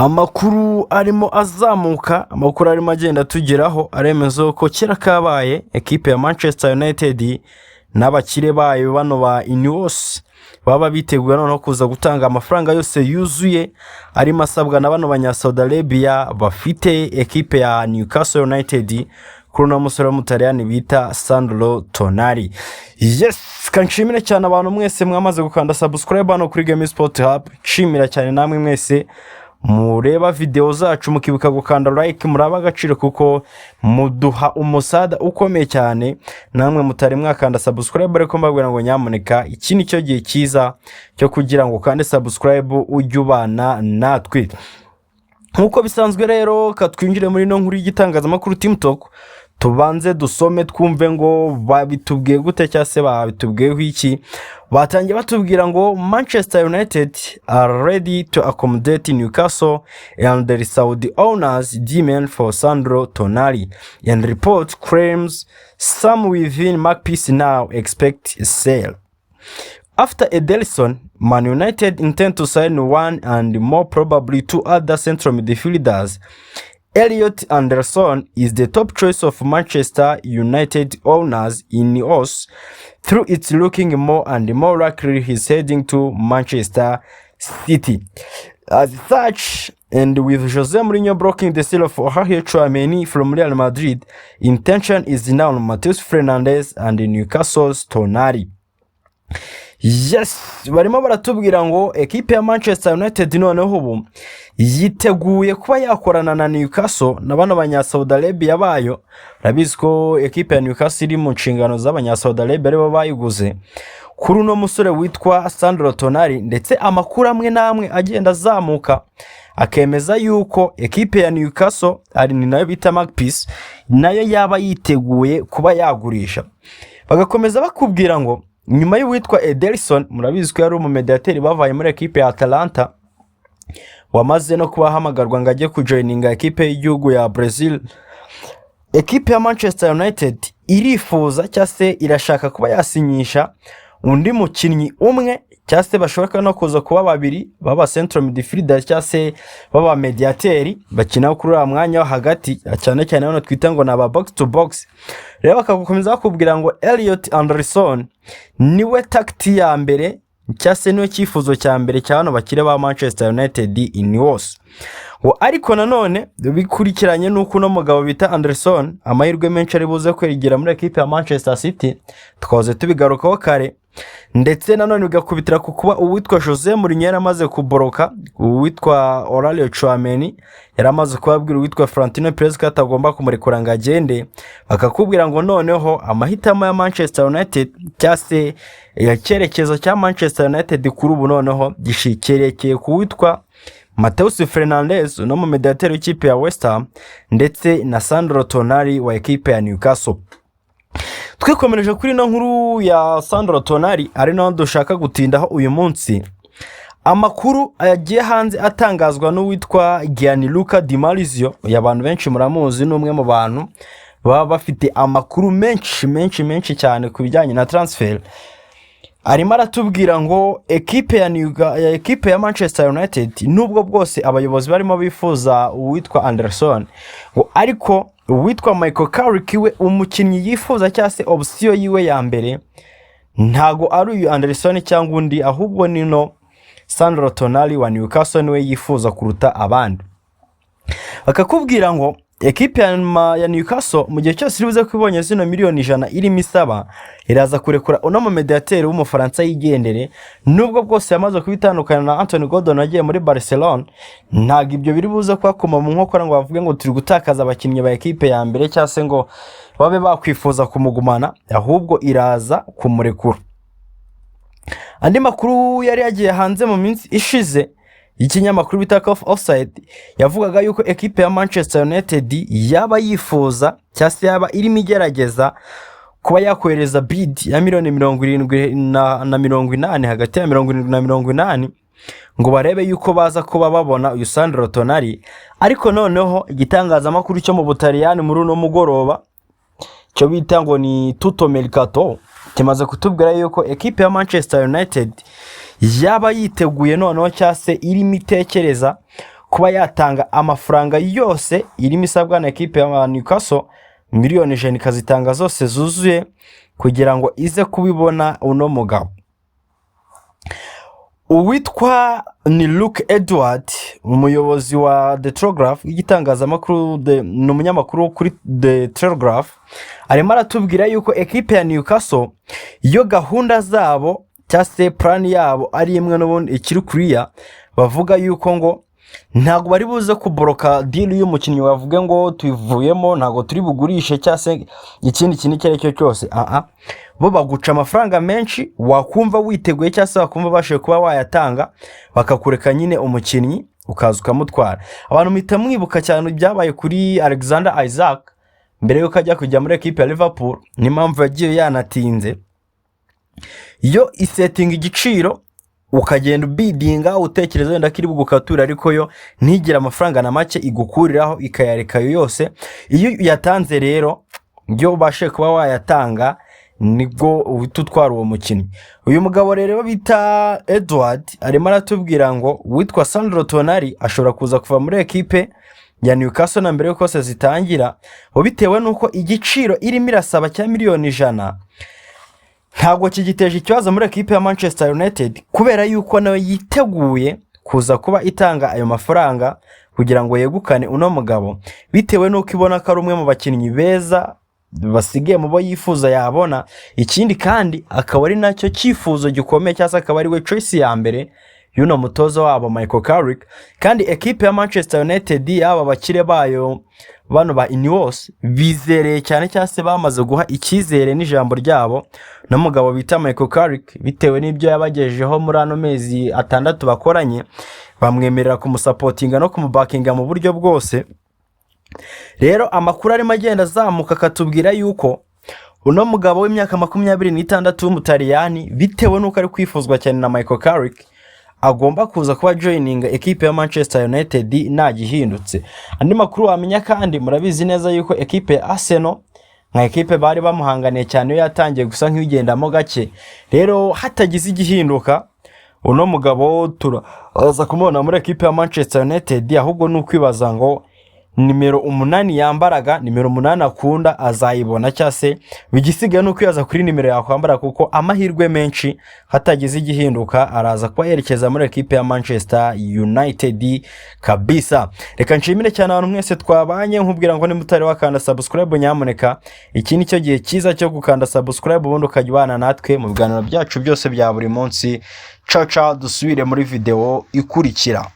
Amakuru arimo azamuka, amakuru arimo agenda atugeraho aremeza ko kera kabaye ekipe ya Manchester United n'abakire bayo bano ba Ineos baba biteguye noneho kuza gutanga amafaranga yose yuzuye arimo asabwa na bano banya Saudi Arabia bafite ekipe ya Newcastle United kuri uno musore w'Umutaliyani bita Sandro Tonali. Yes, kanshimire cyane abantu mwese mwamaze gukanda subscribe hano kuri Game Sport Hub. Nshimira cyane namwe mwese mureba videwo zacu mukibuka gukanda like, muraba agaciro kuko muduha umusada ukomeye cyane. Namwe mutari mwakanda subscribe ariko mbabwira ngo nyamuneka iki ni cyo gihe cyiza cyo kugira ngo ukande subscribe ujye ubana natwe nk'uko bisanzwe. Rero katwinjire muri ino nkuru y'igitangazamakuru Team Talk, tubanze dusome twumve ngo babitubwiye gute cyangwa se babitubwiyeho iki. Batangiye batubwira ngo Manchester United are ready to accommodate Newcastle and the Saudi owners demand for Sandro Tonali, and report claims some within Magpies now expect a sale. After Ederson, Man United intend to sign one and more probably two other central midfielders. Elliot Anderson is the top choice of Manchester United owners Ineos, though it's looking more and more likely he's heading to Manchester City. As such, and with Jose Mourinho blocking the sale of Aurelien Tchouameni from Real Madrid, attention is now on Mateus Fernandes and Newcastle's Tonali. Yes, barimo baratubwira ngo ekipe ya Manchester United noneho ubu yiteguye kuba yakorana na Newcastle na bano banya Saudi Arabia bayo. Urabizi ko ekipe ya Newcastle iri mu nshingano z'abanya Saudi Arabia, aribo bayiguze, kuri uno musore witwa Sandro Tonali. Ndetse amakuru amwe n'amwe agenda azamuka akemeza yuko ekipe ya Newcastle, ari ni nayo bita Magpies, nayo yaba yiteguye kuba yagurisha. Bagakomeza bakubwira ngo nyuma y'uwitwa Ederson, murabizi ko yari umumediyateri bavaye muri ekipe ya Atalanta, wamaze no kuba ahamagarwa ngo ajye kujoininga ekipe y'igihugu ya Brazil, ekipe ya Manchester United irifuza cyangwa se irashaka kuba yasinyisha undi mukinnyi umwe cyangwa se bashoboka no kuza kuba babiri baba central midfielder cyangwa se baba mediateri bakina kuri uriya mwanya wo hagati, cyane cyane bano twita ngo ni aba box to box. Rero bakagukomeza bakubwira ngo Elliot Anderson niwe target ya mbere cyangwa se niwe cyifuzo cya mbere cya bano bakire ba Manchester United Ineos. Ngo ariko nanone bikurikiranye n'uko uno mugabo bita Anderson amahirwe menshi ari buze kwegera muri ekipe ya Manchester City, twahoze tubigarukaho kare, ndetse nanone bigakubitira ku kuba uwitwa Jose Mourinho yaramaze kuboroka uwitwa Aurelien Tchouameni, yaramaze kubabwira uwitwa Florentino Perez ko atagomba kumurekura ngo agende. Bakakubwira ngo noneho amahitamo ya Manchester United cyangwa se icyerekezo cya Manchester United kuri ubu noneho cyerekeye ku witwa Mateus Fernandes, uno mu mediateri w'ikipe ya West Ham, ndetse na Sandro Tonali wa ekipe ya Newcastle. Twikomereje kuri ino nkuru ya Sandro Tonali, ari naho dushaka gutindaho uyu munsi. Amakuru yagiye hanze atangazwa n'uwitwa Gianluca Di Marzio, uyu abantu benshi muramuzi, ni umwe mu bantu baba bafite amakuru menshi menshi menshi cyane ku bijyanye na transfer. Arimo aratubwira ngo ekipe ya ekipe ya Manchester United, nubwo bwose abayobozi barimo bifuza uwitwa Anderson, ngo ariko uwitwa Michael Carrick we umukinnyi yifuza cyangwa se option yiwe ya mbere ntago ari uyu Anderson cyangwa undi, ahubwo ni no Sandro Tonali wa Newcastle, niwe yifuza kuruta abandi. Bakakubwira ngo ekipe ya Newcastle mu gihe cyose iri buze ko ibonye zino miliyoni 100 irimo isaba, iraza kurekura uno mumediateri w'Umufaransa yigendere. Nubwo bwose yamaze kubitandukana na Anthony Gordon wagiye muri Barcelone, ntabwo ibyo biri buze kubakoma mu nkokora ngo bavuge ngo turi gutakaza abakinnyi ba ekipe ya mbere cyangwa se ngo babe bakwifuza kumugumana, ahubwo iraza kumurekura. Andi makuru yari yagiye hanze mu minsi ishize y'ikinyamakuru bita Caught Offside yavugaga yuko ekipe ya Manchester United yaba yifuza cyangwa se yaba irimo igerageza kuba yakohereza bid ya miliyoni 70 na 80, hagati ya 70 na 80, ngo barebe yuko baza kuba babona uyu Sandro Tonali. Ariko noneho igitangazamakuru cyo mu Butaliyani muri uno mugoroba cyo bita ngo ni Tutto Mercato kimaze kutubwira yuko ekipe ya Manchester United yaba yiteguye noneho cyangwa se irimo itekereza kuba yakohereza bid ya miliyoni 120 kuba yatanga amafaranga yose irimo isabwa na ekipe ya Newcastle, 100 miliyoni ikazitanga zose zuzuye kugira ngo ize kubibona uno mugabo. Uwitwa ni Luke Edward, umuyobozi wa The Telegraph, y'igitangazamakuru, ni umunyamakuru kuri The Telegraph, arimo aratubwira yuko ekipe ya Newcastle iyo gahunda zabo cyangwa se plan yabo ari imwe n'ubundi ikiri kuriya. Bavuga yuko ngo ntabwo bari buze kuboroka deal y'umukinnyi, bavuge ngo tuyivuyemo, ntabwo turi bugurishe cyangwa se ikindi kintu icyo ari cyo cyose. Aha bo baguca amafaranga menshi, wakumva witeguye cyangwa se wakumva ubashije kuba wayatanga, bakakureka nyine umukinnyi ukaza ukamutwara. Abantu muhita mwibuka cyane ibyabaye kuri Alexander Isak mbere y'uko ajya kujya muri ekipe ya Liverpool, n'impamvu yagiye yanatinze. Yo isetinga igiciro, ukagenda ubidinga, utekereza wenda ko iri bugukature, ariko yo ntigire amafaranga na make igukuriraho, ikayareka ayo yose. Iyo uyatanze rero, iyo ubashije kuba wayatanga, nibwo uhita utwara uwo mukinnyi. Uyu mugabo rero bita Edward arimo aratubwira ngo uwitwa Sandro Tonali ashobora kuza kuva muri ekipe ya Newcastle na mbere y'uko zitangira, ngo bitewe n'uko igiciro irimo irasaba cya 100 miliyoni ntabwo kigiteje ikibazo muri ekipe ya Manchester United, kubera yuko nawe yiteguye kuza kuba itanga ayo mafaranga kugira ngo yegukane uno mugabo, bitewe n'uko ibona ko ari umwe mu bakinnyi beza basigaye mu bo yifuza yabona. Ikindi kandi akaba ari nacyo cyifuzo gikomeye, cyangwa se akaba ari we choice ya mbere y'uno mutoza wabo Michael Carrick. Kandi ekipe ya Manchester United, yaba abakire bayo bano ba Ineos, bizereye cyane cyangwa se bamaze guha icyizere n'ijambo ryabo n'umugabo bita Michael Carrick, bitewe n'ibyo yabagejejeho muri ano mezi 6 bakoranye, bamwemerera kumusapotinga no kumubakinga mu buryo bwose. Rero amakuru arimo agenda azamuka akatubwira yuko uno mugabo w'imyaka 26 w'Umutaliyani, bitewe n'uko ari kwifuzwa cyane na Michael Carrick, agomba kuza kuba joyininga ekipe ya Manchester United nta gihindutse. Andi makuru wamenya kandi, murabizi neza yuko ekipe ya Arsenal, nka ekipe bari bamuhanganiye cyane, iyo yatangiye gusa nk'igendamo gake. Rero hatagize igihinduka, uno mugabo turaza kumubona muri ekipe ya Manchester United. Ahubwo ni ukwibaza ngo nimero 8 yambaraga, nimero 8 akunda, azayibona, cyangwa se igisigaye ni ukwibaza kuri nimero yakwambara, kuko amahirwe menshi, hatagize igihinduka, araza kuba yerekeza muri ekipe ya Manchester United kabisa. Reka nshimire cyane abantu mwese twabanye, nkubwira ngo niba utari wakanda subscribe, nyamuneka iki ni cyo gihe cyiza cyo gukanda subscribe, ubundi ukajya ubana natwe mu biganiro byacu byose bya buri munsi. Caca dusubire muri videwo ikurikira.